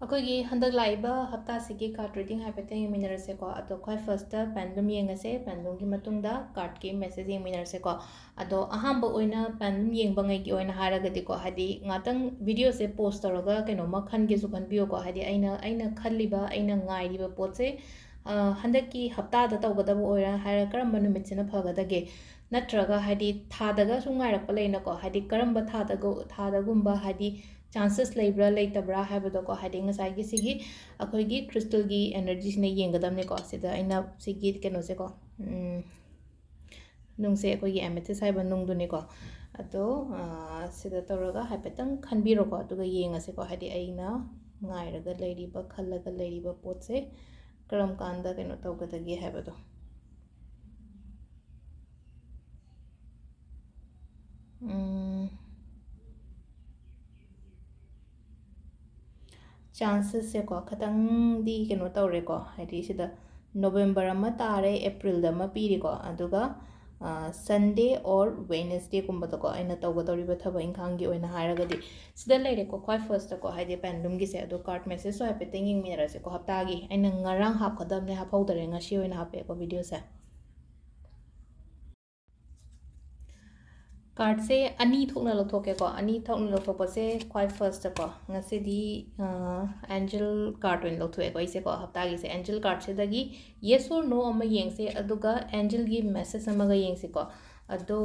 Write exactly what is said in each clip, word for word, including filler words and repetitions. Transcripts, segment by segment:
ꯑꯩꯈꯣꯏꯒꯤ ꯍꯟꯗꯛ ꯂꯥꯛꯏꯕ ꯍꯞꯇꯥꯁꯤꯒꯤ card reading ꯍꯥꯏꯐꯦꯠꯇꯪ ꯌꯦꯡꯃꯤꯟꯅꯔꯁꯦꯀꯣ꯫ ꯑꯗꯣ ꯈ꯭ꯋꯥꯏ first ꯇ Pendulum ꯌꯦꯡꯉꯁꯦ꯫ Pendulum ꯒꯤ ꯃꯇꯨꯡꯗ card ꯀꯤ message ꯌꯦꯡꯃꯤꯟꯅꯔꯁꯦꯀꯣ꯫ ꯑꯗꯣ ꯑꯍꯥꯟꯕ ꯑꯣꯏꯅ Pendulum ꯌꯦꯡꯕꯉꯩꯒꯤ ꯑꯣꯏꯅ ꯍꯥꯏꯔꯒꯗꯤꯀꯣ, ꯍꯥꯏꯗꯤ ꯉꯥꯛꯇꯪ video ꯁꯦ pause ꯇꯧꯔꯒ ꯀꯩꯅꯣꯝꯃ ꯈꯟꯒꯦꯁꯨ ꯈꯟꯕꯤꯌꯨꯀꯣ꯫ ꯍꯥꯏꯗꯤ ꯑꯩꯅ, ꯑꯩꯅ ꯈꯜꯂꯤꯕ, ꯑꯩꯅ ꯉꯥꯏꯔꯤꯕ ꯄꯣꯠꯁꯦ, ꯑ, ꯍꯟꯗꯛꯀꯤ ꯍꯞꯇꯥꯗ ꯇꯧꯒꯗꯕ ꯑꯣꯏꯔ ꯍꯥꯏꯔ ꯀꯔꯝꯕ ꯅꯨꯃꯤꯠꯁꯤꯅ ꯐꯒꯗꯒꯦ? ꯅꯠꯇ꯭ꯔꯒ ꯍꯥꯏꯗꯤ ꯊꯥꯗꯒ ꯁꯨꯝ ꯉꯥꯏꯔꯛꯄ ꯂꯩꯅꯀꯣ, ꯍꯥꯏꯗꯤ ꯀꯔꯝꯕ ꯊꯥꯗꯒ-, ꯊꯥꯗꯒꯨꯝꯕ ꯍꯥꯏꯗꯤ chances ꯂꯩꯕ꯭ꯔꯥ ꯂꯩꯇꯕ꯭ꯔꯥ ꯍꯥꯏꯕꯗꯣꯀꯣ, ꯍꯥꯏꯗꯤ ꯉꯁꯥꯏꯒꯤ ꯁꯤꯒꯤ ꯑꯩꯈꯣꯏꯒꯤ crystal ꯒꯤ energy ꯁꯤꯅ ꯌꯦꯡꯒꯗꯕꯅꯤꯀꯣ꯫ ꯁꯤꯗ ꯑꯩꯅ ꯁꯤꯒꯤ ꯀꯩꯅꯣꯁꯦꯀꯣ, ꯎꯝ, ꯅꯨꯡꯁꯦ ꯑꯩꯈꯣꯏꯒꯤ amethyst ꯍꯥꯏꯕ ꯅꯨꯡꯗꯨꯅꯤꯀꯣ꯫ ꯑꯗꯣ, ꯑ, ꯁꯤꯗ ꯇꯧꯔꯒ ꯍꯥꯏꯐꯦꯠꯇꯪ ꯈꯟꯕꯤꯔꯣꯀꯣ, ꯑꯗꯨꯒ ꯌꯦꯡꯉꯁꯤꯀꯣ꯫ ꯍꯥꯏꯗꯤ ꯑꯩꯅ ꯉꯥꯏꯔꯒ ꯂꯩꯔꯤꯕ, ꯈꯜꯂꯒ ꯂꯩꯔꯤꯕ ꯄꯣꯠꯁꯦ ꯀꯔꯝ ꯀꯥꯟꯗ ꯀꯩꯅꯣ ꯇꯧꯒꯗꯒꯦ ꯍꯥꯏꯕꯗꯣ꯫ ꯎꯝ, chances ꯁꯦꯀꯣ, ꯈꯇꯪꯗꯤ ꯀꯩꯅꯣ ꯇꯧꯔꯦꯀꯣ, ꯍꯥꯏꯗꯤ ꯁꯤꯗ November ꯑꯃ ꯇꯥꯔꯦ, April ꯗ ꯑꯃ ꯄꯤꯔꯤꯀꯣ, ꯑꯗꯨꯒ, ꯑ, Sunday or Wednesday ꯒꯨꯝꯕꯗꯀꯣ ꯑꯩꯅ ꯇꯧꯒꯗꯧꯔꯤꯕ ꯊꯕꯛ ꯏꯪꯈꯥꯡꯒꯤ ꯑꯣꯏꯅ ꯍꯥꯏꯔꯒꯗꯤ꯫ ꯁꯤꯗ ꯂꯩꯔꯦꯀꯣ, ꯈ꯭ꯋꯥꯏ first ꯀꯣ, ꯍꯥꯏꯗꯤ Pendulum ꯒꯤꯁꯦ꯫ ꯑꯗꯣ card message ꯁꯨ ꯍꯥꯏꯐꯦꯠꯇꯪ ꯌꯦꯡꯃꯤꯟꯅꯔꯁꯦꯀꯣ꯫ ꯍꯞꯇꯥꯒꯤ ꯑꯩꯅ ꯉꯔꯥꯡ ꯍꯥꯞꯀꯗꯕꯅꯦ, ꯍꯥꯞꯍꯧꯗꯔꯦ, ꯉꯁꯤ ꯑꯣꯏꯅ ꯍꯥꯞꯄꯛꯑꯦꯀꯣ video ꯁꯦ꯫ Card ꯁꯦ ꯑꯅꯤ ꯊꯣꯛꯅ ꯂꯧꯊꯣꯛꯀꯦꯀꯣ꯫ ꯑꯅꯤ ꯊꯣꯛꯅ ꯂꯧꯊꯣꯛꯄꯁꯦ ꯈ꯭ꯋꯥꯏ first ꯀꯣ, ꯉꯁꯤꯗꯤ, ꯑ, angel card ꯑꯣꯏꯅ ꯂꯧꯊꯣꯛꯑꯦꯀꯣ ꯑꯩꯁꯦꯀꯣ꯫ ꯍꯞꯇꯥꯒꯤꯁꯦ angel card ꯁꯤꯗꯒꯤ yes or no ꯑꯃ ꯌꯦꯡꯁꯦ, ꯑꯗꯨꯒ angel ꯒꯤ message ꯑꯃꯒ ꯌꯦꯡꯁꯤꯀꯣ꯫ ꯑꯗꯣ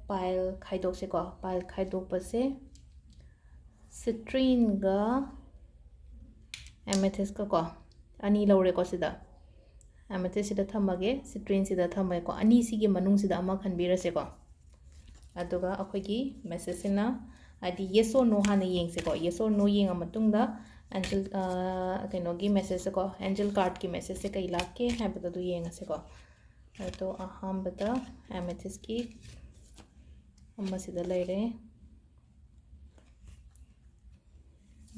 pile ꯈꯥꯏꯗꯣꯛꯁꯤꯀꯣ꯫ Pile ꯈꯥꯏꯗꯣꯛꯄꯁꯦ citrine ꯒ amethyst ꯀ ꯀꯣ, ꯑꯅꯤ ꯂꯧꯔꯦꯀꯣ ꯁꯤꯗ꯫ Amethyst ꯁꯤꯗ ꯊꯝꯃꯒꯦ, citrine ꯁꯤꯗ ꯊꯝꯃꯒꯦꯀꯣ꯫ ꯑꯅꯤꯁꯤꯒꯤ ꯃꯅꯨꯡꯁꯤꯗ ꯑꯃ ꯈꯟꯕꯤꯔꯁꯦꯀꯣ꯫ ꯑꯗꯨꯒ ꯑꯩꯈꯣꯏꯒꯤ message ꯁꯤꯅ, ꯍꯥꯏꯗꯤ yes or no ꯍꯥꯟꯅ ꯌꯦꯡꯁꯦꯀꯣ꯫ Yes or no ꯌꯦꯡꯉ ꯃꯇꯨꯡꯗ angel, ꯑ, ꯀꯩꯅꯣꯒꯤ message ꯁꯦꯀꯣ, angel card ꯀꯤ message ꯁꯦ ꯀꯩ ꯂꯥꯛꯀꯦ ꯍꯥꯏꯕꯗꯣ ꯑꯗꯨ ꯌꯦꯡꯉꯁꯦꯀꯣ꯫ ꯑꯗꯣ ꯑꯍꯥꯟꯕꯗ amethyst ꯀꯤ ꯑꯃꯁꯤꯗ ꯂꯩꯔꯦ꯫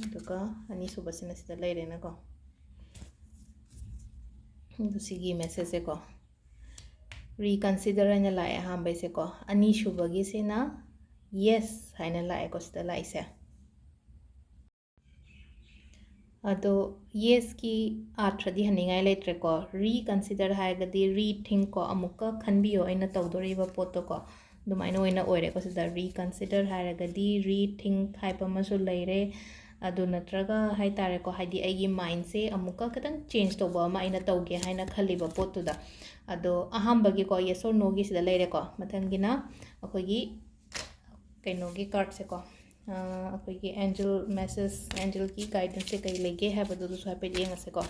ꯑꯗꯨꯒ ꯑꯅꯤꯁꯨꯕꯁꯤꯅ ꯁꯤꯗ ꯂꯩꯔꯦꯅꯀꯣ꯫ ꯑꯗꯨ ꯁꯤꯒꯤ message ꯁꯦꯀꯣ, reconsider ꯍꯥꯏꯅ ꯂꯥꯛꯑꯦ ꯑꯍꯥꯟꯕꯩꯁꯦꯀꯣ꯫ ꯑꯅꯤꯁꯨꯕꯒꯤꯁꯤꯅ yes ꯍꯥꯏꯅ ꯂꯥꯛꯑꯦꯀꯣ ꯁꯤꯗ ꯂꯥꯛꯏꯁꯦ꯫ ꯑꯗꯣ ꯌꯦꯁꯀꯤ ꯑꯥꯔꯊ꯭ꯔꯗꯤ ꯍꯟꯅꯤꯡꯉꯥꯏ ꯂꯩꯇ꯭ꯔꯦꯀꯣ꯫ ꯔꯤꯀꯟꯁꯤꯗꯔ ꯍꯥꯏꯔꯒꯗꯤ ꯔꯤꯊꯤꯡ ꯀꯣ, ꯑꯃꯨꯛꯀ ꯈꯟꯕꯤꯌꯣ ꯑꯩꯅ ꯇꯧꯗꯣꯔꯤꯕ ꯄꯣꯠꯇꯣ ꯀꯣ, ꯑꯗꯨꯃꯥꯏꯅ ꯑꯣꯏꯅ ꯑꯣꯏꯔꯦꯀꯣ꯫ ꯁꯤꯗ ꯔꯤꯀꯟꯁꯤꯗꯔ ꯍꯥꯏꯔꯒꯗꯤ ꯔꯤꯊꯤꯡ ꯍꯥꯏꯕ ꯑꯃꯁꯨ ꯂꯩꯔꯦ꯫ ꯑꯗꯨ ꯅꯠꯇ꯭ꯔꯒ ꯍꯥꯏ ꯇꯥꯔꯦꯀꯣ, ꯍꯥꯏꯗꯤ ꯑꯩꯒꯤ ꯃꯥꯏꯟꯁꯦ ꯑꯃꯨꯛꯀ ꯈꯤꯇꯪ ꯆꯦꯟꯖ ꯇꯧꯕ ꯑꯃ ꯑꯩꯅ ꯇꯧꯒꯦ ꯍꯥꯏꯅ ꯈꯜꯂꯤꯕ ꯄꯣꯠꯇꯨꯗ꯫ ꯑꯗꯣ ꯑꯍꯥꯟꯕꯒꯤꯀꯣ, ꯌꯦꯁ ꯑꯣꯔ ꯅꯣꯒꯤ ꯁꯤꯗ ꯂꯩꯔꯦꯀꯣ꯫ ꯃꯊꯪꯒꯤꯅ ꯑꯩꯈꯣꯏꯒꯤ ꯀꯩꯅꯣꯒꯤ ꯀꯥꯔꯠꯁꯦꯀꯣ, ꯑꯩꯈꯣꯏꯒꯤ ꯑꯦꯟꯖꯦꯜ ꯃꯦꯁꯦꯖ, ꯑꯦꯟꯖꯦꯜꯒꯤ ꯒꯥꯏꯗꯦꯟꯁꯁꯦ ꯀꯩ ꯂꯩꯒꯦ ꯍꯥꯏꯕꯗꯨꯗꯁꯨ ꯍꯥꯏꯐꯦꯠ ꯌꯦꯡꯉꯁꯦꯀꯣ꯫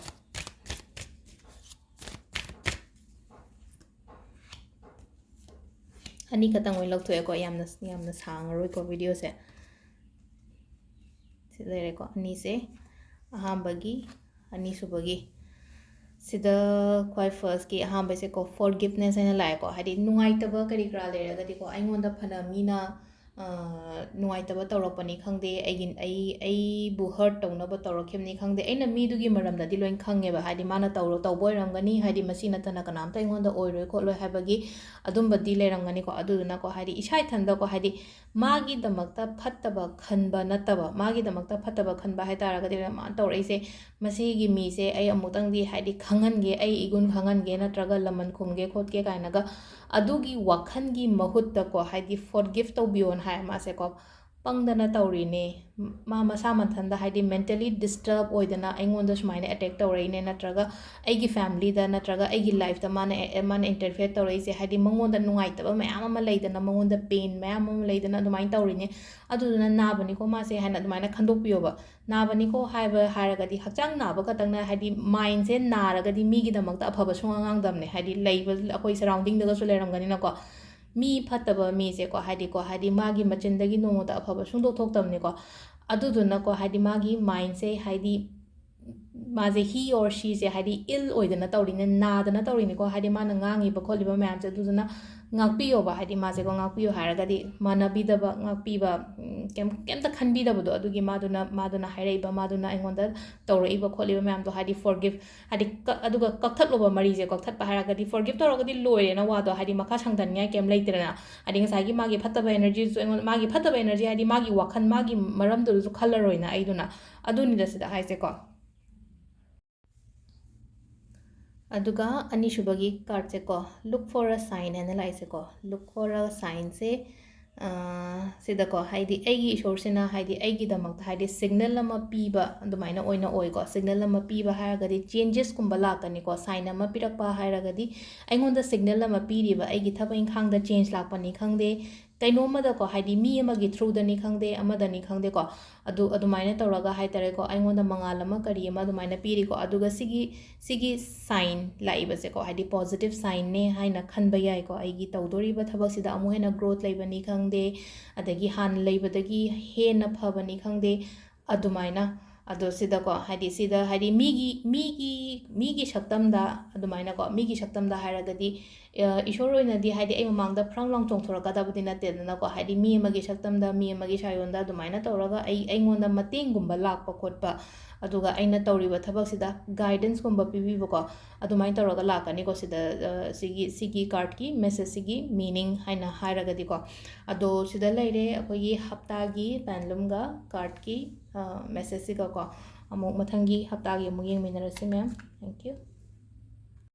ꯑꯅꯤꯈꯛꯇꯪ ꯑꯣꯏꯅ ꯂꯧꯊꯣꯛꯑꯦꯀꯣ, ꯌꯥꯝꯅ ꯌꯥꯝꯅ ꯁꯥꯡꯉꯔꯣꯏꯀꯣ ꯚꯤꯗꯤꯑꯣꯁꯦ꯫ ꯁꯤ ꯂꯩꯔꯦꯀꯣ ꯑꯅꯤꯁꯦ, ꯑꯍꯥꯟꯕꯒꯤ, ꯑꯅꯤꯁꯨꯕꯒꯤ꯫ ꯁꯤꯗ ꯈ꯭ꯋꯥꯏ ꯐꯥꯔꯁꯀꯤ ꯑꯍꯥꯟꯕꯁꯦꯀꯣ, ꯐꯣꯔꯒꯤꯞꯅꯦꯁ ꯍꯥꯏꯅ ꯂꯥꯛꯑꯦꯀꯣ꯫ ꯍꯥꯏꯗꯤ ꯅꯨꯡꯉꯥꯏꯇꯕ ꯀꯔꯤ ꯀꯔꯥ ꯂꯩꯔꯒꯗꯤꯀꯣ, ꯑꯩꯉꯣꯟꯗ ꯐꯅ ꯃꯤꯅ ꯅꯨꯡꯉꯥꯏꯇꯕ ꯇꯧꯔꯛꯄꯅꯤ ꯈꯪꯗꯦ, ꯑꯩꯒꯤ ꯑꯩ ꯑꯩꯕꯨ ꯍꯔꯠ ꯇꯧꯅꯕ ꯇꯧꯔꯛꯈꯤꯕꯅꯤ ꯈꯪꯗꯦ, ꯑꯩꯅ ꯃꯤꯗꯨꯒꯤ ꯃꯔꯝꯗꯗꯤ ꯂꯣꯏ ꯈꯪꯉꯦꯕ꯫ ꯍꯥꯏꯗꯤ ꯃꯥꯅ ꯇꯧꯔ ꯇꯧꯕ ꯑꯣꯏꯔꯝꯒꯅꯤ, ꯍꯥꯏꯗꯤ ꯃꯁꯤ ꯅꯠꯇꯅ ꯀꯅꯥꯝꯇ ꯑꯩꯉꯣꯟꯗ ꯑꯣꯏꯔꯣꯏ ꯈꯣꯠꯂꯣꯏ ꯍꯥꯏꯕꯒꯤ ꯑꯗꯨꯝꯕꯗꯤ ꯂꯩꯔꯝꯒꯅꯤꯀꯣ꯫ ꯑꯗꯨꯗꯨꯅꯀꯣ, ꯍꯥꯏꯗꯤ ꯏꯁꯥ ꯏꯊꯟꯗꯀꯣ, ꯍꯥꯏꯗꯤ ꯃꯥꯒꯤꯗꯃꯛꯇ ꯐꯠꯇꯕ ꯈꯟꯕ ꯅꯠꯇꯕ, ꯃꯥꯒꯤꯗꯃꯛꯇ ꯐꯠꯇꯕ ꯈꯟꯕ ꯍꯥꯏ ꯇꯥꯔꯒꯗꯤ, ꯃꯥꯅ ꯇꯧꯔꯛꯏꯁꯦ, ꯃꯁꯤꯒꯤ ꯃꯤꯁꯦ ꯑꯩ ꯑꯃꯨꯛꯇꯪꯗꯤ ꯍꯥꯏꯗꯤ ꯈꯪꯍꯟꯒꯦ, ꯑꯩ ꯏꯒꯨꯟ ꯈꯪꯍꯟꯒꯦ, ꯅꯠꯇ꯭ꯔꯒ ꯂꯃꯟ ꯈꯨꯝꯒꯦ ꯈꯣꯠꯀꯦ ꯀꯥꯏꯅꯒ ꯑꯗꯨꯒꯤ ꯋꯥꯈꯜꯒꯤ ꯃꯍꯨꯠꯇꯀꯣ, ꯍꯥꯏꯗꯤ ꯐꯣꯔꯒꯤꯐ ꯇꯧꯕꯤꯌꯣꯅ ꯍꯥꯏ ꯃꯥꯁꯦꯀꯣ꯫ ꯄꯪꯗꯅ ꯇꯧꯔꯤꯅꯦ꯫ ꯃꯥ ꯃꯁꯥ ꯃꯊꯟꯗ ꯍꯥꯏꯗꯤ ꯃꯦꯟꯇꯦꯂꯤ ꯗꯤꯁꯇꯔꯕ ꯑꯣꯏꯗꯅ ꯑꯩꯉꯣꯟꯗ ꯁꯨꯃꯥꯏꯅ ꯑꯦꯇꯦꯛ ꯇꯧꯔꯛꯏꯅꯦ, ꯅꯠꯇ꯭ꯔꯒ ꯑꯩꯒꯤ ꯐꯦꯃꯤꯂꯤꯗ, ꯅꯠꯇ꯭ꯔꯒ ꯑꯩꯒꯤ ꯂꯥꯏꯐꯇ ꯃꯥꯅ ꯑꯦ-, ꯃꯥꯅ ꯏꯟꯇꯔꯐꯤꯌꯔ ꯇꯧꯔꯛꯏꯁꯦ, ꯍꯥꯏꯗꯤ ꯃꯉꯣꯟꯗ ꯅꯨꯡꯉꯥꯏꯇꯕ ꯃꯌꯥꯝ ꯑꯃ ꯂꯩꯗꯅ, ꯃꯉꯣꯟꯗ ꯄꯦꯟ ꯃꯌꯥꯝ ꯑꯃ ꯂꯩꯗꯅ, ꯑꯗꯨꯃꯥꯏꯅ ꯇꯧꯔꯤꯅꯦ꯫ ꯑꯗꯨꯗꯨꯅ ꯅꯥꯕꯅꯤꯀꯣ ꯃꯥꯁꯦ ꯍꯥꯏꯅ ꯑꯗꯨꯃꯥꯏꯅ ꯈꯟꯗꯣꯛꯄꯤꯌꯣꯕ꯫ ꯅꯥꯕꯅꯤꯀꯣ ꯍꯥꯏꯕ ꯍꯥꯏꯔꯒꯗꯤ ꯍꯛꯆꯥꯡ ꯅꯥꯕ ꯈꯛꯇꯪꯅ, ꯍꯥꯏꯗꯤ ꯃꯥꯏꯟꯁꯦ ꯅꯥꯔꯒꯗꯤ ꯃꯤꯒꯤꯗꯃꯛꯇ ꯑꯐꯕ ꯁꯨꯡꯉꯥꯡ ꯉꯥꯡꯗꯕꯅꯦ꯫ ꯍꯥꯏꯗꯤ ꯂꯩꯕ ꯑꯩꯈꯣꯏ ꯁꯔꯥꯎꯟꯗꯤꯡꯗꯒꯁꯨ ꯂꯩꯔꯝꯒꯅꯤꯅꯀꯣ꯫ ꯃꯤ ꯐꯠꯇꯕ ꯃꯤꯁꯦꯀꯣ, ꯍꯥꯏꯗꯤꯀꯣ, ꯍꯥꯏꯗꯤ ꯃꯥꯒꯤ ꯃꯆꯤꯟꯗꯒꯤ ꯅꯣꯡꯃꯇ ꯑꯐꯕ ꯁꯨꯡꯊꯣꯛ ꯊꯣꯛꯇꯕꯅꯤꯀꯣ꯫ ꯑꯗꯨꯗꯨꯅꯀꯣ, ꯍꯥꯏꯗꯤ ꯃꯥꯒꯤ ꯃꯥꯏꯟꯁꯦ, ꯍꯥꯏꯗꯤ ꯃꯥꯁꯦ he or sheꯁꯦ ꯍꯥꯏꯗꯤ ꯏꯜ ꯑꯣꯏꯗꯅ ꯇꯧꯔꯤꯅꯦ, ꯅꯥꯗꯅ ꯇꯧꯔꯤꯅꯤꯀꯣ, ꯍꯥꯏꯗꯤ ꯃꯥꯅ ꯉꯥꯡꯉꯤꯕ ꯈꯣꯠꯂꯤꯕ ꯃꯌꯥꯝꯁꯦ꯫ ꯑꯗꯨꯗꯨꯅ ꯉꯥꯛꯄꯤꯌꯣꯕ, ꯍꯥꯏꯗꯤ ꯃꯥꯁꯦꯀꯣ, ꯉꯥꯛꯄꯤꯌꯣ ꯍꯥꯏꯔꯒꯗꯤ ꯃꯥꯟꯅꯕꯤꯗꯕ ꯉꯥꯛꯄꯤꯕ, ꯎꯝ, ꯀꯩꯝ-, ꯀꯩꯝꯇ ꯈꯟꯕꯤꯗꯕꯗꯣ, ꯑꯗꯨꯒꯤ ꯃꯥꯗꯨꯅ, ꯃꯥꯗꯨꯅ ꯍꯥꯏꯔꯛꯏꯕ, ꯃꯥꯗꯨꯅ ꯑꯩꯉꯣꯟꯗ ꯇꯧꯔꯛꯏꯕ ꯈꯣꯠꯂꯤꯕ ꯃꯌꯥꯝꯗꯣ ꯍꯥꯏꯗꯤ forgive, ꯍꯥꯏꯗꯤ ꯀ-, ꯑꯗꯨꯒ ꯀꯛꯊꯠꯂꯣꯕ ꯃꯔꯤꯁꯦ꯫ ꯀꯛꯊꯠꯄ ꯍꯥꯏꯔꯒꯗꯤ forgive ꯇꯧꯔꯒꯗꯤ ꯂꯣꯏꯔꯦꯅ ꯋꯥꯗꯣ, ꯍꯥꯏꯗꯤ ꯃꯈꯥ ꯁꯥꯡꯊꯅꯤꯡꯉꯥꯏ ꯀꯩꯝ ꯂꯩꯇ꯭ꯔꯦꯅ꯫ ꯍꯥꯏꯗꯤ ꯉꯁꯥꯏꯒꯤ ꯃꯥꯒꯤ ꯐꯠꯇꯕ energyꯁꯨ ꯑꯩꯉꯣꯟꯗ, ꯃꯥꯒꯤ ꯐꯠꯇꯕ energy ꯍꯥꯏꯗꯤ ꯃꯥꯒꯤ ꯋꯥꯈꯜ, ꯃꯥꯒꯤ ꯃꯔꯝꯗꯨꯗꯁꯨ ꯈꯜꯂꯔꯣꯏꯅ ꯑꯩꯗꯨꯅ꯫ ꯑꯗꯨꯅꯤꯗ ꯁꯤꯗ ꯍꯥꯏꯁꯦꯀꯣ꯫ ꯑꯗꯨꯒ ꯑꯅꯤꯁꯨꯕꯒꯤ cardꯁꯦꯀꯣ, look for a sign ꯍꯥꯏꯅ ꯂꯥꯛꯏꯁꯦꯀꯣ, look for a signꯁꯦ, ꯑ, ꯁꯤꯗꯀꯣ, ꯍꯥꯏꯗꯤ ꯑꯩꯒꯤ ꯏꯁꯣꯔꯁꯤꯅ ꯍꯥꯏꯗꯤ ꯑꯩꯒꯤꯗꯃꯛꯇ ꯍꯥꯏꯗꯤ signal ꯑꯃ ꯄꯤꯕ ꯑꯗꯨꯃꯥꯏꯅ ꯑꯣꯏꯅ ꯑꯣꯏꯀꯣ꯫ Signal ꯑꯃ ꯄꯤꯕ ꯍꯥꯏꯔꯒꯗꯤ changesꯀꯨꯝꯕ ꯂꯥꯛꯀꯅꯤꯀꯣ, sign ꯑꯃ ꯄꯤꯔꯛꯄ ꯍꯥꯏꯔꯒꯗꯤ ꯑꯩꯉꯣꯟꯗ signal ꯑꯃ ꯄꯤꯔꯤꯕ, ꯑꯩꯒꯤ ꯊꯕꯛ ꯏꯪꯈꯥꯡꯗ change ꯂꯥꯛꯄꯅꯤ ꯈꯪꯗꯦ, ꯀꯩꯅꯣꯝꯃꯗꯀꯣ, ꯍꯥꯏꯗꯤ ꯃꯤ ꯑꯃꯒꯤ throughꯗꯅꯤ ꯈꯪꯗꯦ, ꯑꯃꯗꯅꯤ ꯈꯪꯗꯦꯀꯣ, ꯑꯗꯨ ꯑꯗꯨꯃꯥꯏꯅ ꯇꯧꯔꯒ ꯍꯥꯏ ꯇꯥꯔꯦꯀꯣ, ꯑꯩꯉꯣꯟꯗ ꯃꯉꯥꯜ ꯑꯃ ꯀꯔꯤ ꯑꯃ ꯑꯗꯨꯃꯥꯏꯅ ꯄꯤꯔꯤꯀꯣ꯫ ꯑꯗꯨꯒ ꯁꯤꯒꯤ, ꯁꯤꯒꯤ sign ꯂꯥꯛꯏꯕꯁꯦꯀꯣ, ꯍꯥꯏꯗꯤ positive signꯅꯦ ꯍꯥꯏꯅ ꯈꯟꯕ ꯌꯥꯏꯀꯣ꯫ ꯑꯩꯒꯤ ꯇꯧꯗꯣꯔꯤꯕ ꯊꯕꯛꯁꯤꯗ ꯑꯃꯨꯛ ꯍꯦꯟꯅ growth ꯂꯩꯕꯅꯤ ꯈꯪꯗꯦ, ꯑꯗꯒꯤ ꯍꯥꯟꯅ ꯂꯩꯕꯗꯒꯤ ꯍꯦꯟꯅ ꯐꯕꯅꯤ ꯈꯪꯗꯦ, ꯑꯗꯨꯃꯥꯏꯅ꯫ ꯑꯗꯣ ꯁꯤꯗꯀꯣ, ꯍꯥꯏꯗꯤ ꯁꯤꯗ, ꯍꯥꯏꯗꯤ ꯃꯤꯒꯤ, ꯃꯤꯒꯤ, ꯃꯤꯒꯤ ꯁꯛꯇꯝꯗ ꯑꯗꯨꯃꯥꯏꯅꯀꯣ, ꯃꯤꯒꯤ ꯁꯛꯇꯝꯗ ꯍꯥꯏꯔꯒꯗꯤ, ꯑ, ꯏꯁꯣꯔ ꯑꯣꯏꯅꯗꯤ ꯍꯥꯏꯗꯤ ꯑꯩ ꯃꯃꯥꯡꯗ ꯐ꯭ꯔꯪ ꯂꯥꯎ ꯆꯣꯡꯊꯣꯔꯛꯀꯗꯕꯗꯤ ꯅꯠꯇꯦꯗꯅꯀꯣ, ꯍꯥꯏꯗꯤ ꯃꯤ ꯑꯃꯒꯤ ꯁꯛꯇꯝꯗ, ꯃꯤ ꯑꯃꯒꯤ ꯁꯥꯏꯑꯣꯟꯗ ꯑꯗꯨꯃꯥꯏꯅ ꯇꯧꯔꯒ ꯑꯩ, ꯑꯩꯉꯣꯟꯗ ꯃꯇꯦꯡꯒꯨꯝꯕ ꯂꯥꯛꯄ ꯈꯣꯠꯄ, ꯑꯗꯨꯒ ꯑꯩꯅ ꯇꯧꯔꯤꯕ ꯊꯕꯛꯁꯤꯗ guidanceꯀꯨꯝꯕ ꯄꯤꯕꯤꯕꯀꯣ, ꯑꯗꯨꯃꯥꯏꯅ ꯇꯧꯔꯒ ꯂꯥꯛꯀꯅꯤꯀꯣ ꯁꯤꯗ, ꯑ, ꯁꯤꯒꯤ, ꯁꯤꯒꯤ cardꯀꯤ messageꯁꯤꯒꯤ meaning ꯍꯥꯏꯅ ꯍꯥꯏꯔꯒꯗꯤꯀꯣ꯫ ꯑꯗꯣ ꯁꯤꯗ ꯂꯩꯔꯦ ꯑꯩꯈꯣꯏꯒꯤ ꯍꯞꯇꯥꯒꯤ ꯄꯦꯟꯂꯨꯝꯒ cardꯀꯤ, ꯑ, messageꯁꯤꯒꯀꯣ꯫ ꯑꯃꯨꯛ ꯃꯊꯪꯒꯤ ꯍꯞꯇꯥꯒꯤ ꯑꯃꯨꯛ ꯌꯦꯡꯃꯤꯟꯅꯔꯁꯤ ꯃꯌꯥꯝ꯫ Thank you꯫